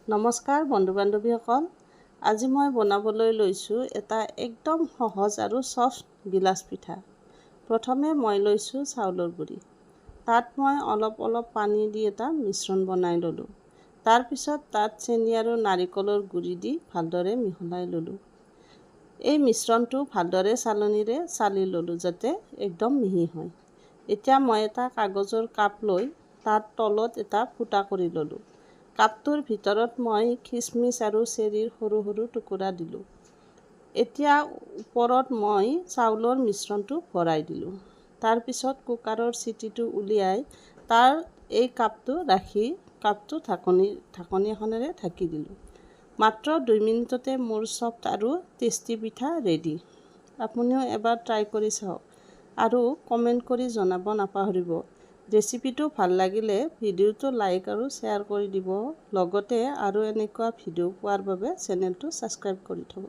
নমস্কাৰ বন্ধু বান্ধৱীসকল, আজি মই বনাবলৈ লৈছোঁ এটা একদম সহজ আৰু চফ্ট গিলাচ পিঠা। প্ৰথমে মই লৈছোঁ চাউলৰ গুড়ি, তাত মই অলপ অলপ পানী দি এটা মিশ্ৰণ বনাই ল'লোঁ। তাৰপিছত তাত চেনি আৰু নাৰিকলৰ গুড়ি দি ভালদৰে মিহলাই ল'লোঁ। এই মিশ্ৰণটো ভালদৰে চালনীৰে চালি ল'লোঁ যাতে একদম মিহি হয়। এতিয়া মই এটা কাগজৰ কাপ লৈ তাত তলত এটা ফুটা কৰি ল'লোঁ। কাপটোৰ ভিতৰত মই খিচমিচ আৰু চেৰিৰ সৰু সৰু টুকুৰা দিলোঁ। এতিয়া ওপৰত মই চাউলৰ মিশ্ৰণটো ভৰাই দিলোঁ। তাৰপিছত কুকাৰৰ চিটিটো উলিয়াই তাৰ এই কাপটো ৰাখি কাপটো ঢাকনি এখনেৰে ঢাকি দিলোঁ। মাত্ৰ 2 মিনিটতে মোৰ চফ্ট আৰু টেষ্টি পিঠা ৰেডি। আপুনিও এবাৰ ট্ৰাই কৰি চাওক আৰু কমেণ্ট কৰি জনাব নাপাহৰিব। ৰেচিপিটো ভাল লাগিলে ভিডিঅ'টো লাইক আৰু শ্বেয়াৰ কৰি দিব, লগতে আৰু এনেকুৱা ভিডিঅ' পোৱাৰ বাবে চেনেলটো ছাবস্ক্ৰাইব কৰি থ'ব।